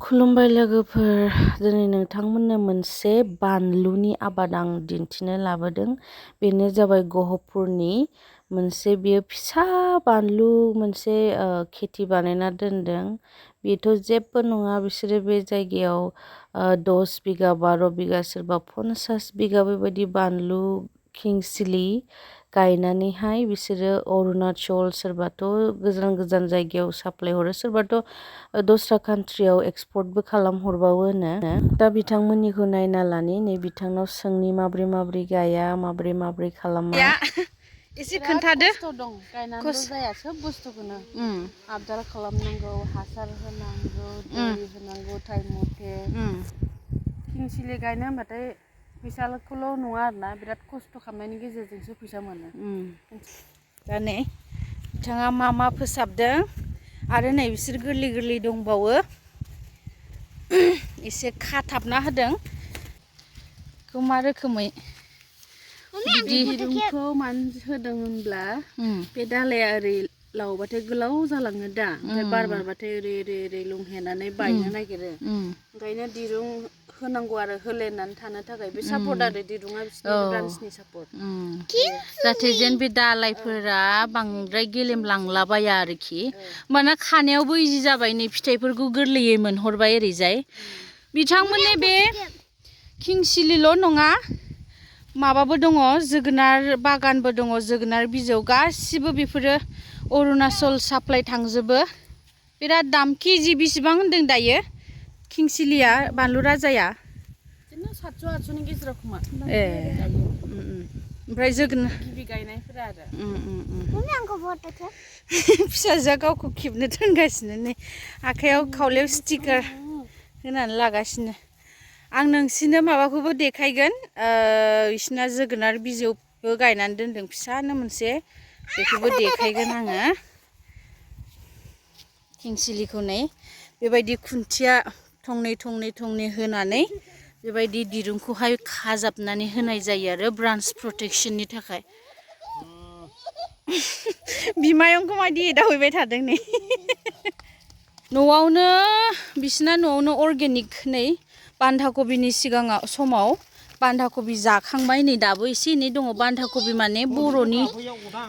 खुलुमबाय लोगोफोर, दिनै नोंथांमोननो मोनसे बानलुनि आबाद आं दिन्थिनो लाबोदों। बेनो जाबाय गहपुरनि मोनसे बियो फिसा बानलु मोनसे खेथि बानायना दोनदों। बेथ' जेबो नङा, बिसोरो बे जायगायाव 10 बिगा 12 बिगा सोरबा 50 बिगा बेबायदि बानलु किंसिलि गायनानैहाय बिसोरो अरुणाचल, सोरबाथ' गोजान गोजान जायगायाव साप्लाय हरो, सोरबाथ' दस्रा कान्ट्रियाव एक्सपर्टबो खालामहरबावोनो। दा बिथांमोननिखौ नायना लानि, नै बिथांनाव सोंनि माब्रै माब्रै गाया, माब्रै खालामा। एसे खोन्थादो। खस्थ' दं, गायनानैल' जाया, सोब बुस्थुखौनो आबदार खालामनांगौ, हासार होनांगौ, दै होनांगौ टाइम मथे। किंसिलि गायनो होनबाथाय फैसाखौल' नङा आरोना, बिराद खस्थ' खालामनायनि गेजेरजोंसो फैसा मोनो। दा नै बिथाङा मा फोसाबदों, आरो नै बिसोर गोरलै गोरलै दंबावो, एसे खाथाबना होदों। बेखौ मा रोखोमै दिरुंखौ मानो होदों होनब्ला बे दालाया ओरै लावबाथाय गोलाव जालाङो दा, ओमफ्राय बार बारबाथाय ओरै लंहेनानै बायनो नागिरो। ओंखायनो दिरुं होनांगौ आरो होलेनानै थानो थाखाय। बे सापर्ट आरो दिरुङा बिसोरनि ब्रान्सनि सापर्ट। जाहाथे जेन बे दालायफोरा बांद्राय गेलेमलांलाबाया आरोखि, होमबाना खानायावबो इजि जाबाय। नै फिथाइफोरखौ गोरलैयै मोनहरबाय ओरैजाय। बिथांमोननि बे किंसिलिल' नङा, माबाबो दङ, जोगोनार बागानबो दङ, जोगोनार बिजौ गासिबो बेफोरो अरुणाचल साप्लाय थांजोबो। बिराद दाम। केजि बेसेबां होनदों दायो किंसिलिया, बानलु राजाया? बिदिनो 700-800नि गेजेराव खोमा। ओमफ्राय जोगोनार गिबि गायनायफोरा आरो। फिसाजोआ गावखौ खेबनो दोनगासिनो, नै आखाइयाव खावलायाव स्टिकार होनानै लागासिनो। आं नोंसिनो माबाखौबो देखायगोन, बिसिना जोगोनार बिजौबो गायनानै दोनदों फिसानो मोनसे, बेखौबो देखायगोन आङो। किंसिलिखौ नै बेबायदि खुन्थिया थंनै होनानै बेबायदि दिरुंखौहाय खाजाबनानै होनाय जायो आरो ब्रान्स प्रटेक्सननि थाखाय। बिमायंखौ मायदि एदावहैबाय थादों नै। न'आवनो बिसिना न'आवनो अर्गेनिक, नै बान्दा कबिनि समाव बान्दा कबि जाखांबाय, नै दाबो एसे एनै दङ। बान्दा कबि माने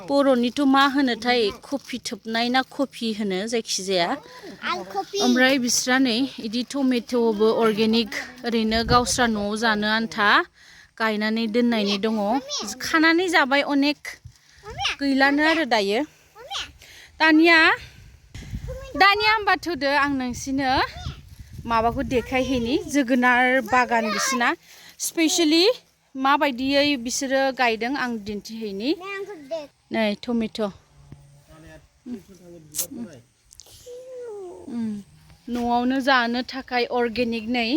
बर'निथ' मा होनोथाय, कफि थोबनाय ना कफि होनो, जायखिजाया। ओमफ्राय बिस्रा नै इदि टमेट'बो अर्गेनिक, ओरैनो गावस्रा न'आव जानो आन्था गायनानै दोननायनि दङ। खानानै जाबाय अनेक, गैलानो आरो दायो। दानिया होमबा थुदो, आं नोंसिनो माबाखौ देखायहैनि, जोगोनार बागान बिसिना स्पेसियेलि माबायदियै बिसोरो गायदों आं दिन्थिहैनि। नै टमेट', न'आवनो जानो थाखाय अर्गेनिक, नै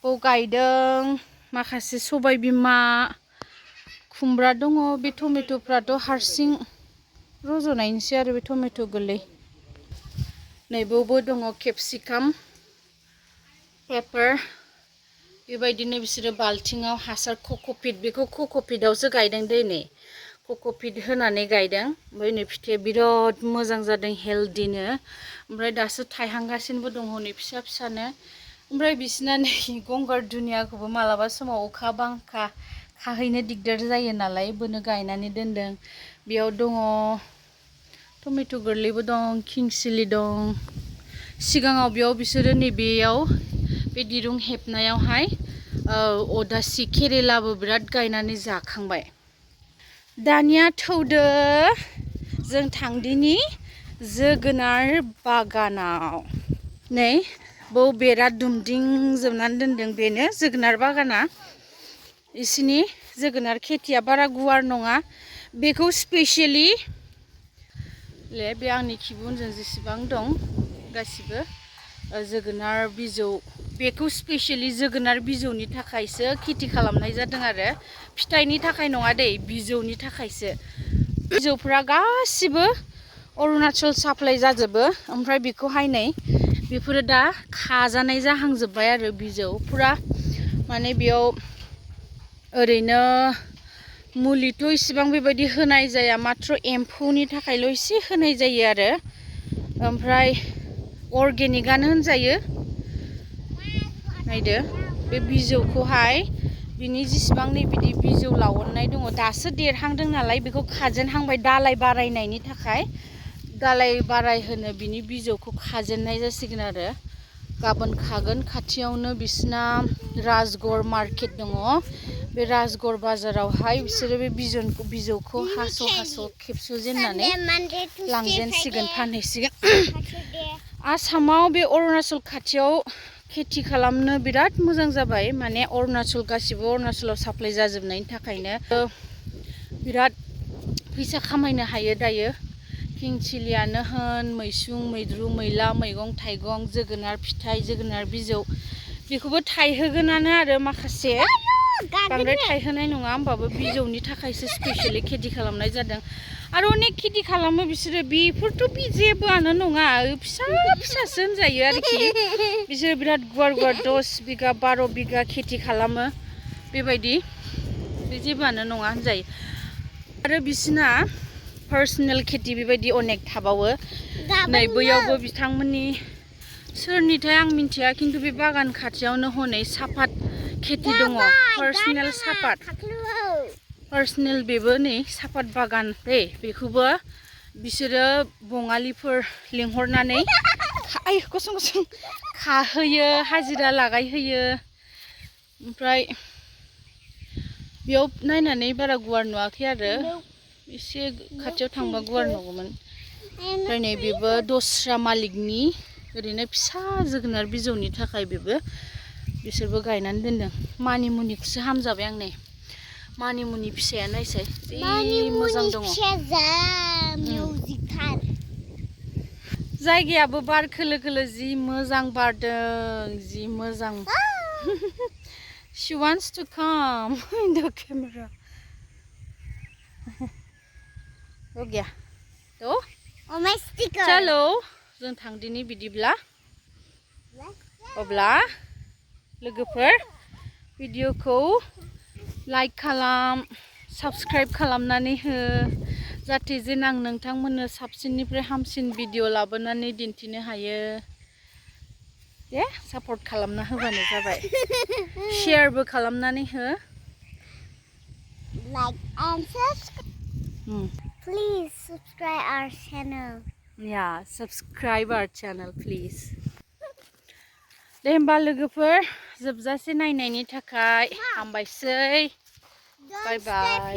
बेयाव गायदों। माखासे सबाय बिमा, खुमब्रा दङ। बे टमेट'फ्राथ' हारसिं रज'नायनिसो आरो, बे टमेट' गोरलै। नैबावबो दङ केपसिकाम, पेपार। बेबायदिनो बिसोरो बाल्थिङाव हासार कक'पिट, बेखौ कक'पिटआवसो गायदों दै, नै कक'पिट होनानै गायदों। ओमफ्राय नै फिथाइया बिराद मोजां जादों, हेल्दिनो। ओमफ्राय दासो थायहांगासिनोबो दङ नै फिसा फिसानो। ओमफ्राय बिसिना नै गंगार दुनियाखौबो मालाबा समाव अखा बांखा खाहैनो दिगदार जायो नालाय, बोनो गायनानै दोनदों। बेयाव दङ टमेट' गोरलैबो दं, किंसिलि दं। सिगाङाव बेयाव बिसोरो नैबेयाव बे दिरुं हेबनायावहाय अदासि केरेलाबो बिराद गायनानै जाखांबाय। दानिया थौदो जों थांदिनि जोगोनार बागानाव। नै बेयाव बेरा दुमदिंजोबनानै दोनदों, बेनो जोगोनार बागाना। इसिनि जोगोनार खेथिया बारा गुवार नङा। बेखौ स्पेसियेलि बे आंनि खिबुनजों जेसेबां दं गासिबो जोगोनार बिजौ, बेखौ स्पेसियेलि जोगोनार बिजौनि थाखायसो खेथि खालामनाय जादों आरो, फिथाइनि थाखाय नङा दै, बिजौनि थाखायसो। बिजौफ्रा गासिबो अरुणाचल साप्लाय जाजोबो। ओमफ्राय बेखौहाय नै बेफोरो दा खाजानाय जाहांजोब्बाय आरो बिजौ फुरा, माने बेयाव ओरैनो मुलिथ' इसिबां बेबायदि होनाय जाया, माथ्र एम्फौनि थाखायल' एसे होनाय जायो आरो। ओमफ्राय अर्गेनिकआनो होनजायो, नायदो बे बिजौखौहाय बिनि जिसिबां नै बिदि बिजौ लावननाय दङ दासो देरहांदों नालाय बेखौ खाजेनहांबाय दालाय बारायनायनि थाखाय दालाय बारायहोनो बिनि बिजौखौ खाजेननाय जासिगोन आरो गाबोन खागोन खाथियावनो बिसिना राजगड़ मार्केट दङ बे राजगड़ बाजारावहाय बिसोरो बे बिजौखौ हास' खेबस'जेननानै लांजेनसिगोन फानहैसिगोन आसामाव बे अरुणाचल खाथियाव खेथि खालामनो बिराद मोजां जाबाय माने अरुणाचल गासिबो अरुणाचलाव साप्लाय जाजोबनायनि थाखायनो बिराद फैसा खामायनो हायो दायो किं चिलियानो होन मैसुं मैद्रु मैला मैगं थाइगं जोगोनार फिथाइ जोगोनार बिजौ बेखौबो थायहोगोनानो आरो माखासे बांद्राय थायहोनाय नङा होमबाबो बिजौनि थाखायसो स्पेसियली खेथि खालामनाय जादों आरो अनेक खेथि खालामो बिसोरो बेफोरथ' जेबोआनो नङा फिसा फिसासो होनजायो आरोखि बिसोरो बिराद गुवार गुवार 10 बिगा 12 बिगा खेथि खालामो बेबायदि बे जेबोआनो नङा होनजायो आरो बिसिना पार्सनेल खेथि बेबायदि अनेक थाबावो नै बैयावबो बिथांमोननि सोरनिथाय आं मिन्थिया खिन्थु बे बागान खाथियावनो हनै सापात खेथि दङ पार्सनेल सापात पार्सनेल बेबो नै सापात बागान दै बेखौबो बिसोरो बङालिफोर लिंहरनानै गसं गसं खाहोयो हाजिरा लागायहोयो ओमफ्राय बेयाव नायनानै बारा गुवार नुवाखै आरो एसे खाथियाव थांबा गुवार नुगौमोन ओमफ्राय नै बेबो दस्रा मालिकनि ओरैनो फिसा जोगोनार बिजौनि थाखाय बेबो बिसोरबो गायनानै दोनदों मानिमुनिखौसो हामजाबाय आं नै मानिमुनि फिसाया नायसाय जि मोजां दङ जायगायाबो बार खोलो खोलो जि मोजां बारदों जि मोजां she wants to come in the camera हो गया तो चलो जों थांदिनि बिदिब्ला अब्ला लोगोफोर भिडिअखौ लाइक खालाम साबस्क्राइब खालामनानै हो जाहाथे जेन आं नोंथांमोननो साबसिननिफ्राय हामसिन भिडिअ लाबोनानै दिन्थिनो हायो दे सापर्ट खालामना होबानो जाबाय शेयारबो खालामनानै हो like and subscribe please subscribe our channel yeah subscribe our channel please दे होमबा लोगोफोर जोबजासे नायनायनि थाखाय हामबायसै बाय बाय